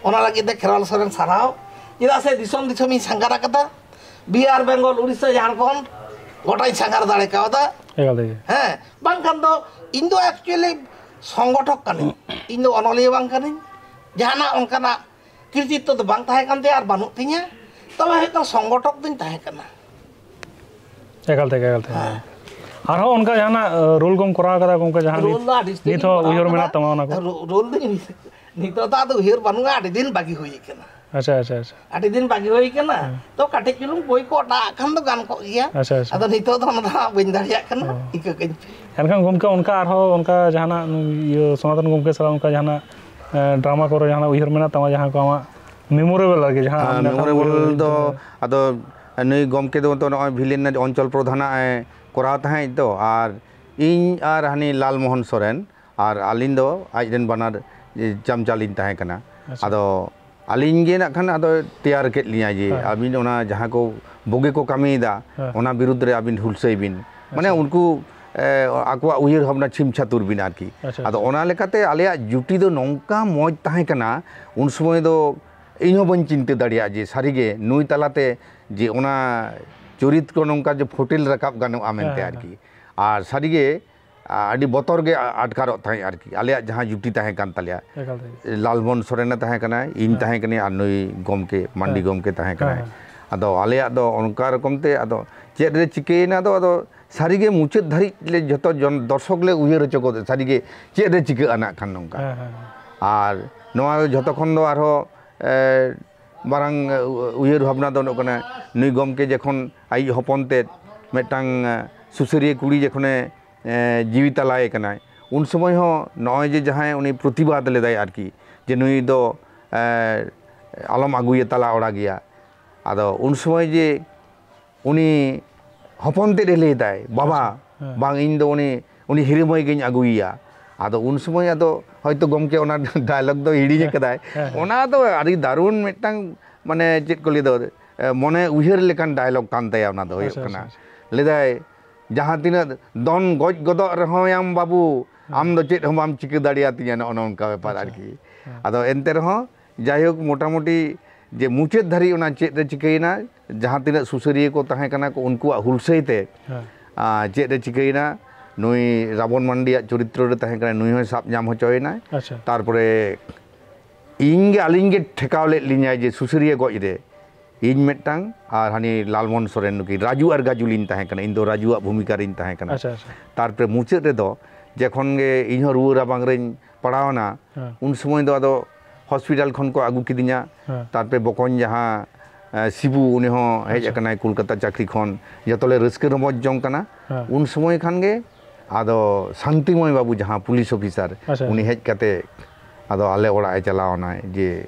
ᱚᱱᱟ ᱞᱟᱹᱜᱤᱫ ᱛᱮ ᱠᱷᱮᱨᱣᱟᱞ ᱥᱚᱨᱮᱱ ᱥᱟᱨᱦᱟᱣ, ᱪᱮᱫᱟᱜ ᱥᱮ ᱫᱤᱥᱚᱢ ᱫᱤᱥᱚᱢᱤᱧ ᱥᱟᱸᱜᱷᱟᱨ ᱟᱠᱟᱫᱟ, ᱵᱤᱦᱟᱨ, ᱵᱮᱝᱜᱚᱞ, ᱩᱲᱤᱥᱥᱟ, ᱡᱷᱟᱲᱠᱷᱚᱸᱰ ᱜᱚᱴᱟᱧ ᱥᱟᱸᱜᱷᱟᱨ ᱫᱟᱲᱮ ᱠᱟᱣᱫᱟ᱾ ᱮᱠᱟᱞ ᱛᱮᱜᱮ᱾ ᱦᱮᱸ, ᱵᱟᱝᱠᱷᱟᱱ ᱫᱚ ᱤᱧ ᱫᱚ actually ᱥᱚᱝᱜᱚᱴᱷᱚᱠ ᱠᱟᱹᱱᱟᱹᱧ, ᱤᱧ ᱫᱚ ᱚᱱᱚᱞᱤᱭᱟᱹ ᱵᱟᱝ ᱠᱟᱹᱱᱟᱹᱧ, ᱡᱟᱦᱟᱱᱟᱜ ᱚᱱᱠᱟᱱᱟᱜ ᱠᱨᱤᱛᱤᱛᱛᱚ ᱫᱚ ᱵᱟᱝ ᱛᱟᱦᱮᱸ ᱠᱟᱱ ᱛᱤᱧᱟᱹ ᱟᱨ ᱵᱟᱹᱱᱩᱜ ᱛᱤᱧᱟᱹ, ᱛᱚᱵᱮ ᱦᱩᱭᱩᱜ ᱠᱟᱱᱟ ᱥᱚᱝᱜᱚᱴᱷᱚᱠ ᱫᱚᱧ ᱛᱟᱦᱮᱸ ᱠᱟᱱᱟ᱾ ᱮᱠᱟᱞ ᱛᱮᱜᱮ, ᱮᱠᱟᱞ ᱛᱮᱜᱮ᱾ ᱦᱮᱸ᱾ ᱟᱨᱦᱚᱸ ᱚᱱᱠᱟ ᱡᱟᱦᱟᱱᱟᱜ, ᱟᱹ, ᱨᱳᱞ ᱠᱚᱢ ᱠᱚᱨᱟᱣ ᱠᱟᱫᱟ ᱜᱚᱢᱠᱮ, ᱡᱟᱦᱟᱸ ᱨᱳᱞ ᱱᱤᱛ, ᱫᱚ ᱟᱹᱰᱤ ᱩᱥᱛᱟᱹᱨ ᱱᱤᱛ ᱜᱤᱧ ᱦᱚᱸ ᱠᱚᱨᱟᱣ ᱩᱭᱦᱟᱹᱨ ᱠᱟᱫᱟ᱾ ᱢᱮᱱᱟᱜ ᱛᱟᱢᱟ ᱚᱱᱟ ᱠᱚ? ᱨᱳ-, ᱨᱳᱞ ᱫᱚᱧ ᱩᱭᱦᱟᱹᱨ, ᱱᱤᱛᱚᱜ ᱫᱚ ᱟᱫᱚ ᱩᱭᱦᱟᱹᱨ ᱵᱟᱹᱱᱩᱜᱼᱟ, ᱟᱹᱰᱤ ᱫᱤᱱ ᱵᱟᱹᱜᱤ ᱦᱩᱭ ᱠᱟᱱᱟ᱾ ᱟᱪᱪᱷᱟ, ᱟᱪᱪᱷᱟ, ᱟᱪᱪᱷᱟ᱾ ᱟᱹᱰᱤ ᱫᱤᱱ ᱵᱟᱹᱜᱤ ᱦᱩᱭ ᱠᱟᱱᱟ᱾ ᱦᱮᱸ᱾ ᱛᱚ ᱠᱟᱹᱴᱤᱡ ᱪᱩᱞᱩᱝ ᱵᱳᱭ ᱠᱚ ᱚᱴᱟᱜ ᱠᱷᱟᱱ ᱫᱚ ᱜᱟᱱ ᱠᱚᱜ ᱜᱮᱭᱟ᱾ ᱟᱪᱪᱷᱟ, ᱟᱪᱪᱷᱟ᱾ ᱟᱫᱚ ᱱᱤᱛᱚᱜ ᱫᱚ ᱚᱱᱟ ᱫᱚ ᱦᱟᱸᱜ ᱵᱟᱹᱧ ᱫᱟᱲᱮᱭᱟᱜ ᱠᱟᱱᱟ, ᱚ᱾ ᱤᱠᱟᱹ ᱠᱟᱹᱧ ᱯᱮ᱾ ᱮᱱᱠᱷᱟᱱ ᱜᱚᱢᱠᱮ ᱚᱱᱠᱟ ᱟᱨᱦᱚᱸ ᱚᱱᱠᱟ ᱡᱟᱦᱟᱱᱟᱜ ᱤᱭᱟᱹ ᱥᱚᱱᱟᱛᱚᱱ ᱜᱚᱢᱠᱮ ᱥᱟᱞᱟᱜ ᱚᱱᱠᱟ ᱡᱟᱦᱟᱱᱟᱜ, ᱮ, ᱰᱨᱟᱢᱟ ᱠᱚᱨᱮ ᱡᱟᱦᱟᱱᱟᱜ ᱩᱭᱦᱟᱹᱨ ᱢᱮᱱᱟᱜ ᱛᱟᱢᱟ ᱡᱟᱦᱟᱸ ᱠᱚ ᱟᱢᱟᱜ ᱢᱮᱢᱳᱨᱮᱵᱚᱞ ᱟᱨᱠᱤ, ᱡᱟᱦᱟᱸ ᱟᱢ ᱦᱮᱸ, ᱱᱮᱛᱟᱨ ᱢᱮᱢᱳᱨᱮᱵᱚᱞ ᱩᱭᱦᱟᱹᱨ ᱫᱚ ᱡᱮ ᱟᱫᱚ ᱱᱩᱭ ᱜᱚᱢᱠᱮ ᱫᱚ ᱱᱚᱜᱼᱚᱭ ᱵᱷᱤᱞᱮᱱ ᱨᱮᱱ ᱚᱧᱪᱚᱞ ᱯᱨᱚᱫᱷᱟᱱᱟᱜ ᱮ ᱠᱚᱨᱟᱣ ᱛᱟᱦᱮᱸᱫ ᱫᱚ, ᱟᱨ ᱤᱧ ᱟᱨ ᱦᱟᱹᱱᱤ ᱞᱟᱞᱢᱳᱦᱚᱱ ᱥᱚᱨᱮᱱ ᱟᱨ ᱟᱹᱞᱤᱧ ᱫᱚ ᱟᱡ ᱨᱮᱱ ᱵᱟᱱᱟᱨ ᱪᱟᱢᱪᱟ ᱞᱤᱧ ᱛᱟᱦᱮᱸ ᱠᱟᱱᱟ᱾ ᱟᱪᱪᱷᱟ᱾ ᱟᱫᱚ ᱟᱹᱞᱤᱧ ᱜᱮ ᱱᱟᱜ ᱠᱷᱟᱱ ᱟᱫᱚ ᱛᱮᱭᱟᱨ ᱠᱮᱫ ᱞᱤᱧᱟᱭ ᱡᱮ, ᱦᱮᱸ᱾ ᱟᱹᱵᱤᱱ ᱚᱱᱟ ᱡᱟᱦᱟᱸ ᱠᱚ ᱵᱩᱜᱤ ᱠᱚ ᱠᱟᱹᱢᱤᱭᱮᱫᱟ, ᱦᱮᱸ᱾ ᱚᱱᱟ ᱵᱤᱨᱩᱫᱽ ᱨᱮ ᱟᱹᱵᱤᱱ ᱦᱩᱞᱥᱟᱹᱭ ᱵᱤᱱ᱾ ᱢᱟᱱᱮ ᱟᱪᱪᱷᱟ᱾ ᱩᱱᱠᱩ, ᱮ, ᱟᱠᱚᱣᱟᱜ ᱩᱭᱦᱟᱹᱨ ᱵᱷᱟᱵᱽᱱᱟ ᱪᱷᱤᱢ ᱪᱷᱟᱹᱛᱩᱨ ᱵᱤᱱ ᱟᱨᱠᱤ᱾ ᱟᱪᱪᱷᱟ, ᱟᱫᱚ ᱟᱪᱪᱷᱟ᱾ ᱚᱱᱟ ᱞᱮᱠᱟᱛᱮ ᱟᱞᱮᱭᱟᱜ ᱡᱩᱴᱤ ᱫᱚ ᱱᱚᱝᱠᱟ ᱢᱚᱡᱽ ᱛᱟᱦᱮᱸ ᱠᱟᱱᱟ, ᱩᱱ ᱥᱚᱢᱚᱭ ᱫᱚ ᱤᱧ ᱦᱚᱸ ᱵᱟᱹᱧ ᱪᱤᱱᱛᱟᱹ ᱫᱟᱲᱮᱭᱟᱜᱼᱟ ᱡᱮ ᱥᱟᱹᱨᱤᱜᱮ ᱱᱩᱭ ᱛᱟᱞᱟᱛᱮ ᱡᱮ ᱚᱱᱟ ᱪᱚᱨᱤᱛ ᱠᱚ ᱱᱚᱝᱠᱟ ᱡᱮ ᱯᱷᱩᱴᱮᱞ ᱨᱟᱠᱟᱵ ᱜᱟᱱᱚᱜᱼᱟ ᱦᱮᱸ, ᱢᱮᱱᱛᱮ ᱦᱮᱸ, ᱟᱨᱠᱤ᱾ ᱦᱮᱸ᱾ ᱟᱨ ᱥᱟᱹᱨᱤᱜᱮ ᱟ-, ᱟᱹᱰᱤ ᱵᱚᱛᱚᱨ ᱜᱮ ᱟ-, ᱟᱴᱠᱟᱨᱚᱜ ᱛᱟᱦᱮᱸᱫ ᱟᱨᱠᱤ, ᱟᱞᱮᱭᱟᱜ ᱡᱟᱦᱟᱸ ᱡᱩᱴᱤ ᱛᱟᱦᱮᱸ ᱠᱟᱱ ᱛᱟᱞᱮᱭᱟ᱾ ᱮᱠᱟᱞ ᱛᱮᱜᱮ᱾ ᱞᱟᱞᱢᱳᱦᱚᱱ ᱥᱚᱨᱮᱱᱮ ᱛᱟᱦᱮᱸ ᱠᱟᱱᱟᱭ, ᱤᱧ ᱦᱮᱸ᱾ ᱛᱟᱦᱮᱸ ᱠᱟᱹᱱᱟᱹᱧ ᱟᱨ ᱱᱩᱭ ᱜᱚᱢᱠᱮ, ᱢᱟᱱᱰᱤ ᱦᱮᱸ᱾ ᱜᱚᱢᱠᱮ ᱛᱟᱦᱮᱸ ᱦᱮᱸ, ᱠᱟᱱᱟᱭ᱾ ᱦᱮᱸ᱾ ᱟᱫᱚ ᱟᱞᱮᱭᱟᱜ ᱫᱚ ᱚᱱᱠᱟ ᱨᱚᱠᱚᱢ ᱛᱮ ᱟᱫᱚ ᱪᱮᱫ ᱨᱮ ᱪᱤᱠᱟᱹᱭᱮᱱᱟ ᱫᱚ ᱟᱫᱚ ᱥᱟᱹᱨᱤᱜᱮ ᱢᱩᱪᱟᱹᱫ ᱫᱷᱟᱹᱨᱤᱡ ᱞᱮ ᱡᱷᱚᱛᱚ ᱡᱚᱱ ᱫᱚᱨᱥᱚᱠ ᱞᱮ ᱩᱭᱦᱟᱹᱨ ᱦᱚᱪᱚ ᱠᱚ, ᱥᱟᱹᱨᱤᱜᱮ ᱪᱮᱫ ᱨᱮ ᱪᱤᱠᱟᱹᱜᱼᱟ ᱱᱟᱜ ᱠᱷᱟᱱ ᱱᱚᱝᱠᱟ᱾ ᱦᱮᱸ, ᱦᱮᱸ, ᱦᱮᱸ᱾ ᱟᱨ ᱱᱚᱣᱟ ᱡᱷᱚᱛᱚ ᱠᱷᱚᱱ ᱫᱚ ᱟᱨᱦᱚᱸ, ᱮ, ᱢᱟᱨᱟᱝ, ᱮ, ᱩᱭᱦᱟᱹᱨ ᱵᱷᱟᱵᱽᱱᱟ ᱫᱚ ᱱᱚᱜ ᱠᱟᱱᱟ, ᱱᱩᱭ ᱜᱚᱢᱠᱮ ᱡᱚᱠᱷᱚᱱ ᱟᱭᱤᱡ ᱦᱚᱯᱚᱱ ᱛᱮᱫ ᱢᱤᱫᱴᱟᱝ, ᱮ, ᱥᱩᱥᱟᱹᱨᱤᱭᱟᱹ ᱠᱩᱲᱤ ᱡᱚᱠᱷᱚᱱᱮ, ᱮ, ᱡᱤᱣᱤ ᱛᱟᱞᱟᱭᱮ ᱠᱟᱱᱟᱭ, ᱩᱱ ᱥᱚᱢᱚᱭ ᱦᱚᱸ ᱱᱚᱜᱼᱚᱭ ᱡᱮ ᱡᱟᱦᱟᱸᱭ ᱩᱱᱤ ᱯᱨᱚᱛᱤᱵᱟᱫ ᱞᱮᱫᱟᱭ ᱟᱨᱠᱤ, ᱡᱮ ᱱᱩᱭ ᱫᱚ, ᱮ, ᱟᱞᱚᱢ ᱟᱹᱜᱩᱭᱟ ᱛᱟᱞᱟ ᱚᱲᱟᱜ ᱜᱮᱭᱟ᱾ ᱟᱫᱚ ᱩᱱ ᱥᱚᱢᱚᱭ ᱡᱮ ᱩᱱᱤ ᱦᱚᱯᱚᱱ ᱛᱮᱫ ᱮ ᱞᱟᱹᱭ ᱫᱟᱭ, "ᱵᱟᱵᱟ, ᱟᱪᱪᱷᱟ, ᱦᱮᱸ᱾ ᱵᱟᱝ, ᱤᱧ ᱫᱚ ᱩᱱᱤ, ᱩᱱᱤ ᱦᱤᱨᱟᱹ ᱢᱟᱹᱭ ᱜᱤᱧ ᱟᱹᱜᱩᱭᱮᱭᱟ᱾" ᱟᱫᱚ ᱩᱱ ᱥᱚᱢᱚᱭ ᱟᱫᱚ ᱦᱚᱭᱛᱳ ᱜᱚᱢᱠᱮ ᱚᱱᱟ ᱰᱟᱭᱞᱚᱜ ᱫᱚ ᱦᱤᱲᱤᱧ ᱦᱮᱸ, ᱟᱠᱟᱫᱟᱭ᱾ ᱦᱮᱸ, ᱦᱮᱸ᱾ ᱚᱱᱟ ᱫᱚ ᱟᱹᱰᱤ ᱫᱟᱨᱩᱱ ᱢᱤᱫᱴᱟᱝ, ᱢᱟᱱᱮ, ᱪᱮᱫ ᱠᱚ ᱞᱟᱹᱭ ᱫᱚ, ᱮ, ᱢᱚᱱᱮ ᱩᱭᱦᱟᱹᱨ ᱞᱮᱠᱟᱱ ᱰᱟᱭᱞᱚᱜ ᱠᱟᱱ ᱛᱟᱭᱟ᱾ ᱚᱱᱟ ᱫᱚ ᱦᱩᱭᱩᱜ ᱟᱪᱪᱷᱟ, ᱠᱟᱱᱟ, ᱟᱪᱪᱷᱟ, ᱟᱪᱪᱷᱟ᱾ ᱞᱟᱹᱭᱫᱟᱭ, "ᱡᱟᱦᱟᱸ ᱛᱤᱱᱟᱹᱜ ᱫᱚᱱ ᱜᱚᱡ ᱜᱚᱫᱚᱜ ᱨᱮᱦᱚᱸ ᱭᱟᱢ ᱵᱟᱹᱵᱩ, ᱦᱮᱸ᱾ ᱟᱢ ᱫᱚ ᱪᱮᱫ ᱦᱚᱸ ᱵᱟᱢ ᱪᱤᱠᱟᱹ ᱫᱟᱲᱮᱭᱟᱛᱤᱧᱟ", ᱱᱚᱜᱼᱚ ᱱᱚᱝᱠᱟ ᱵᱮᱯᱟᱨ ᱟᱪᱪᱷᱟ᱾ ᱟᱨᱠᱤ᱾ ᱦᱮᱸ᱾ ᱟᱫᱚ ᱮᱱᱛᱮ ᱨᱮᱦᱚᱸ ᱡᱟᱭᱦᱳᱠ, ᱢᱚᱴᱟᱢᱩᱴᱤ ᱡᱮ ᱢᱩᱪᱟᱹᱫ ᱫᱷᱟᱹᱨᱤᱡ ᱚᱱᱟ ᱪᱮᱫ ᱨᱮ ᱪᱤᱠᱟᱹᱭᱮᱱᱟ, ᱡᱟᱦᱟᱸ ᱛᱤᱱᱟᱹᱜ ᱥᱩᱥᱟᱹᱨᱤᱭᱟᱹ ᱠᱚ ᱛᱟᱦᱮᱸ ᱠᱟᱱᱟ ᱠᱚ, ᱩᱱᱠᱩᱣᱟᱜ ᱦᱩᱞᱥᱟᱹᱭ ᱛᱮ, ᱦᱮᱸ᱾ ᱟᱨ ᱪᱮᱫ ᱨᱮ ᱪᱤᱠᱟᱹᱭᱮᱱᱟ, ᱱᱩᱭ ᱨᱟᱵᱚᱱ ᱢᱟᱱᱰᱤᱭᱟᱜ ᱪᱚᱨᱤᱛᱨᱚ ᱨᱮ ᱛᱟᱦᱮᱸ ᱠᱟᱱᱟ, ᱱᱩᱭ ᱦᱚᱸᱭ ᱥᱟᱵ ᱧᱟᱢ ᱦᱚᱪᱚᱭᱮᱱᱟᱭ᱾ ᱟᱪᱪᱷᱟ᱾ ᱛᱟᱨᱯᱚᱨᱮ ᱤᱧ ᱜᱮ, ᱟᱹᱞᱤᱧ ᱜᱮ ᱴᱷᱮᱠᱟᱣ ᱞᱮᱫ ᱞᱤᱧᱟᱭ ᱡᱮ ᱥᱩᱥᱟᱹᱨᱤᱭᱟᱹ ᱜᱚᱡ ᱨᱮ ᱤᱧ ᱢᱤᱫᱴᱟᱝ ᱟᱨ ᱦᱟᱹᱱᱤ ᱞᱟᱞᱢᱳᱦᱚᱱ ᱥᱚᱨᱮᱱ, ᱱᱩᱠᱤᱱ ᱨᱟᱡᱩ ᱟᱨ ᱜᱟᱡᱩ ᱞᱤᱧ ᱛᱟᱦᱮᱸ ᱠᱟᱱᱟ, ᱤᱧ ᱫᱚ ᱨᱟᱡᱩᱣᱟᱜ ᱵᱷᱩᱢᱤᱠᱟ ᱨᱤᱧ ᱛᱟᱦᱮᱸ ᱠᱟᱱᱟ᱾ ᱟᱪᱪᱷᱟ, ᱟᱪᱪᱷᱟ᱾ ᱛᱟᱨᱯᱚᱨᱮ ᱢᱩᱪᱟᱹᱫ ᱨᱮᱫᱚ ᱡᱚᱠᱷᱚᱱ ᱜᱮ ᱤᱧ ᱦᱚᱸ ᱨᱩᱣᱟᱹ ᱨᱟᱵᱟᱝ ᱨᱤᱧ ᱯᱟᱲᱟᱣ ᱮᱱᱟ, ᱦᱮᱸ᱾ ᱩᱱ ᱥᱚᱢᱚᱭ ᱫᱚ ᱟᱫᱚ ᱦᱚᱥᱯᱤᱴᱟᱞ ᱠᱷᱚᱱ ᱠᱚ ᱟᱹᱜᱩ ᱠᱤᱫᱤᱧᱟ᱾ ᱦᱮᱸ᱾ ᱛᱟᱨᱯᱚᱨᱮ ᱵᱚᱠᱚᱧ ᱡᱟᱦᱟᱸ, ᱮ, ᱥᱤᱵᱩ, ᱩᱱᱤ ᱦᱚᱸ ᱦᱮᱡ ᱟᱪᱪᱷᱟ᱾ ᱟᱠᱟᱱᱟᱭ ᱠᱳᱞᱠᱟᱛᱟ ᱪᱟᱹᱠᱨᱤ ᱠᱷᱚᱱ᱾ ᱡᱚᱛᱚ ᱞᱮ ᱨᱟᱹᱥᱠᱟᱹ ᱨᱚᱢᱚᱡᱽ ᱡᱚᱝ ᱠᱟᱱᱟ᱾ ᱦᱮᱸ᱾ ᱩᱱ ᱥᱚᱢᱚᱭ ᱠᱷᱟᱱ ᱜᱮ ᱟᱫᱚ ᱥᱟᱱᱛᱤᱢᱚᱭ ᱵᱟᱹᱵᱩ, ᱡᱟᱦᱟᱸ ᱯᱩᱞᱤᱥ ᱚᱯᱷᱤᱥᱟᱨ, ᱟᱪᱪᱷᱟ, ᱩᱱᱤ ᱟᱪᱪᱷᱟ᱾ ᱦᱮᱡ ᱠᱟᱛᱮ ᱟᱫᱚ ᱟᱞᱮ ᱚᱲᱟᱜ ᱮ ᱪᱟᱞᱟᱣ ᱮᱱᱟᱭ ᱡᱮ,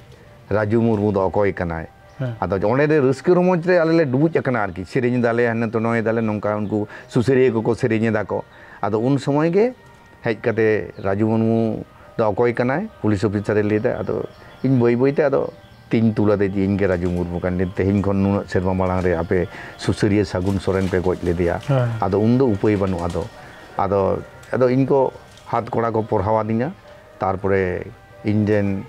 "ᱨᱟᱡᱩ ᱢᱩᱨᱢᱩ ᱫᱚ ᱚᱠᱚᱭ ᱠᱟᱱᱟᱭ?" ᱦᱮᱸ᱾ ᱟᱫᱚ ᱚᱸᱰᱮ ᱨᱮ ᱨᱟᱹᱥᱠᱟᱹ ᱨᱚᱢᱚᱡᱽ ᱨᱮ ᱟᱞᱮ ᱞᱮ ᱰᱩᱵᱩᱡ ᱟᱠᱟᱱᱟ ᱟᱨᱠᱤ, ᱥᱮᱨᱮᱧ ᱮᱫᱟᱞᱮ, ᱦᱟᱱᱮ ᱛᱚ ᱱᱚᱭ ᱫᱟᱞᱮ, ᱱᱚᱝᱠᱟ ᱩᱱᱠᱩ ᱥᱩᱥᱟᱹᱨᱤᱭᱟᱹ ᱠᱚᱠᱚ ᱥᱮᱨᱮᱧ ᱮᱫᱟ ᱠᱚ᱾ ᱟᱫᱚ ᱩᱱ ᱥᱚᱢᱚᱭ ᱜᱮ ᱦᱮᱡ ᱠᱟᱛᱮ, "ᱨᱟᱡᱩ ᱢᱩᱨᱢᱩ ᱫᱚ ᱚᱠᱚᱭ ᱠᱟᱱᱟᱭ?" ᱯᱩᱞᱤᱥ ᱚᱯᱷᱤᱥᱟᱨ ᱮ ᱞᱟᱹᱭ ᱮᱫᱟ᱾ ᱟᱫᱚ ᱤᱧ ᱵᱟᱹᱭ ᱵᱟᱹᱭ ᱛᱮ ᱟᱫᱚ ᱛᱤᱧ ᱛᱩᱞ ᱟᱫᱮ ᱡᱮ, "ᱤᱧ ᱜᱮ ᱨᱟᱡᱩ ᱢᱩᱨᱢᱩ ᱠᱟᱱᱟᱹᱧ, ᱛᱮᱦᱮᱧ ᱠᱷᱚᱱ ᱱᱩᱱᱟᱹᱜ ᱥᱮᱨᱢᱟ ᱢᱟᱲᱟᱝ ᱨᱮ ᱟᱯᱮ ᱥᱩᱥᱟᱹᱨᱤᱭᱟᱹ ᱥᱟᱹᱜᱩᱱ ᱥᱚᱨᱮᱱ ᱯᱮ ᱜᱚᱡ ᱞᱮᱫᱮᱭᱟ᱾" ᱦᱮᱸ᱾ ᱟᱫᱚ ᱩᱱ ᱫᱚ ᱩᱯᱟᱹᱭ ᱵᱟᱹᱱᱩᱜ᱾ ᱟᱫᱚ, ᱟᱫᱚ, ᱟᱫᱚ ᱤᱧ ᱠᱚ ᱦᱟᱛ ᱠᱚᱲᱟ ᱠᱚ ᱯᱚᱲᱦᱟᱣ ᱟᱹᱫᱤᱧᱟ, ᱛᱟᱨᱯᱚᱨᱮ ᱤᱧ ᱨᱮᱱ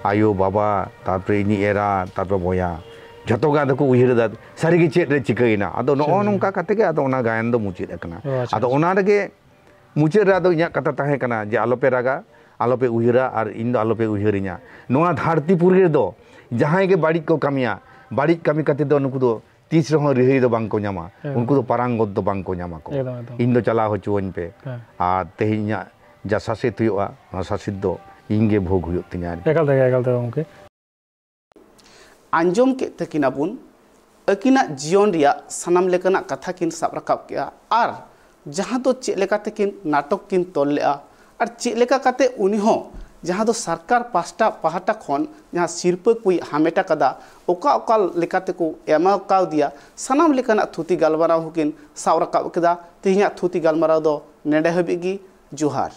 ᱟᱭᱳ, ᱵᱟᱵᱟ, ᱛᱟᱨᱯᱚᱨᱮ ᱤᱧᱤᱡ ᱮᱨᱟ, ᱛᱟᱨᱯᱚᱨᱮ ᱵᱚᱭᱦᱟ, ᱡᱷᱚᱛᱚ ᱜᱮ ᱟᱫᱚ ᱠᱚ ᱩᱭᱦᱟᱹᱨ ᱮᱫᱟ, ᱥᱟᱹᱨᱤ ᱜᱮ ᱪᱮᱫ ᱨᱮ ᱪᱤᱠᱟᱹᱭᱮᱱᱟ? ᱟᱫᱚ ᱱᱚᱜᱼᱚ ᱪᱮᱫ ᱨᱮ? ᱱᱚᱝᱠᱟ ᱠᱟᱛᱮ ᱜᱮ ᱟᱫᱚ ᱚᱱᱟ ᱜᱟᱭᱟᱱ ᱫᱚ ᱢᱩᱪᱟᱹᱫ ᱟᱠᱟᱱᱟ᱾ ᱚ, ᱟᱪᱪᱷᱟ, ᱟᱫᱚ ᱟᱪᱪᱷᱟ᱾ ᱚᱱᱟ ᱨᱮᱜᱮ ᱢᱩᱪᱟᱹᱫ ᱨᱮ ᱟᱫᱚ ᱤᱧᱟᱹᱜ ᱠᱟᱛᱷᱟ ᱛᱟᱦᱮᱸ ᱠᱟᱱᱟ ᱡᱮ, "ᱟᱞᱚᱯᱮ ᱨᱟᱜᱟ, ᱟᱞᱚᱯᱮ ᱩᱭᱦᱟᱹᱨᱟ ᱟᱨ ᱤᱧ ᱫᱚ ᱟᱞᱚᱯᱮ ᱩᱭᱦᱟᱹᱨᱤᱧᱟ᱾ ᱱᱚᱣᱟ ᱫᱷᱟᱹᱨᱛᱤ ᱯᱩᱨᱤ ᱨᱮᱫᱚ ᱡᱟᱦᱟᱸᱭ ᱜᱮ ᱵᱟᱹᱲᱤᱡ ᱠᱚ ᱠᱟᱹᱢᱤᱭᱟ, ᱵᱟᱹᱲᱤᱡ ᱠᱟᱹᱢᱤ ᱠᱟᱛᱮ ᱫᱚ ᱱᱩᱠᱩ ᱫᱚ ᱛᱤᱥ ᱨᱮᱦᱚᱸ ᱨᱤᱦᱟᱹᱭ ᱫᱚ ᱵᱟᱝ ᱠᱚ ᱧᱟᱢᱟ᱾ ᱦᱮᱸ᱾ ᱩᱱᱠᱩ ᱫᱚ ᱯᱟᱨᱟᱝᱜᱚᱛ ᱫᱚ ᱵᱟᱝ ᱠᱚ ᱧᱟᱢᱟ ᱠᱚ᱾ ᱮᱠᱫᱚᱢ, ᱮᱠᱫᱚᱢ᱾ ᱤᱧ ᱫᱚ ᱪᱟᱞᱟᱣ ᱦᱚᱪᱚᱣᱟᱹᱧ ᱯᱮ᱾ ᱦᱮᱸ᱾ ᱟᱨ ᱛᱮᱦᱮᱧ ᱤᱧᱟᱹᱜ ᱡᱟ ᱥᱟᱥᱮᱛ ᱦᱩᱭᱩᱜᱼᱟ, ᱚᱱᱟ ᱥᱟᱥᱮᱛ ᱫᱚ ᱤᱧ ᱜᱮ ᱵᱷᱳᱜᱽ ᱦᱩᱭᱩᱜ ᱛᱤᱧᱟ ᱟᱨᱠᱤ᱾ ᱮᱠᱟᱞ ᱛᱮᱜᱮ, ᱮᱠᱟᱞ ᱛᱮᱜᱮ ᱜᱚᱢᱠᱮ᱾ ᱟᱸᱡᱚᱢ ᱠᱮᱫ ᱛᱟᱹᱠᱤᱱᱟᱵᱚᱱ ᱟᱹᱠᱤᱱᱟᱜ ᱡᱤᱭᱚᱱ ᱨᱮᱭᱟᱜ ᱥᱟᱱᱟᱢ ᱞᱮᱠᱟᱱᱟᱜ ᱠᱟᱛᱷᱟ ᱠᱤᱱ ᱥᱟᱵ ᱨᱟᱠᱟᱵ ᱠᱮᱫᱼᱟ, ᱟᱨ ᱡᱟᱦᱟᱸ ᱫᱚ ᱪᱮᱫ ᱞᱮᱠᱟ ᱛᱮᱠᱤᱱ ᱱᱟᱴᱚᱠ ᱠᱤᱱ ᱛᱚᱞ ᱞᱮᱫᱼᱟ, ᱟᱨ ᱪᱮᱫ ᱞᱮᱠᱟ ᱠᱟᱛᱮ ᱩᱱᱤ ᱦᱚᱸ ᱡᱟᱦᱟᱸ ᱫᱚ ᱥᱚᱨᱠᱟᱨ ᱯᱟᱥᱴᱟ, ᱯᱟᱦᱴᱟ ᱠᱷᱚᱱ ᱡᱟᱦᱟᱸ ᱥᱤᱨᱯᱟᱹ ᱠᱚᱭ ᱦᱟᱢᱮᱴ ᱟᱠᱟᱫᱟ, ᱚᱠᱟ ᱚᱠᱟ ᱞᱮᱠᱟ ᱛᱮᱠᱚ ᱮᱢᱟ ᱠᱟᱣᱫᱮᱭᱟ, ᱥᱟᱱᱟᱢ ᱞᱮᱠᱟᱱᱟᱜ ᱛᱷᱩᱛᱤ ᱜᱟᱞᱢᱟᱨᱟᱣ ᱦᱚᱸᱠᱤᱱ ᱥᱟᱵ ᱨᱟᱠᱟᱵ ᱠᱮᱫᱟ᱾ ᱛᱮᱦᱮᱧᱟᱜ ᱛᱷᱩᱛᱤ ᱜᱟᱞᱢᱟᱨᱟᱣ ᱫᱚ ᱱᱮᱰᱮ ᱦᱟᱹᱵᱤᱡ ᱜᱮ᱾ ᱡᱚᱦᱟᱨ᱾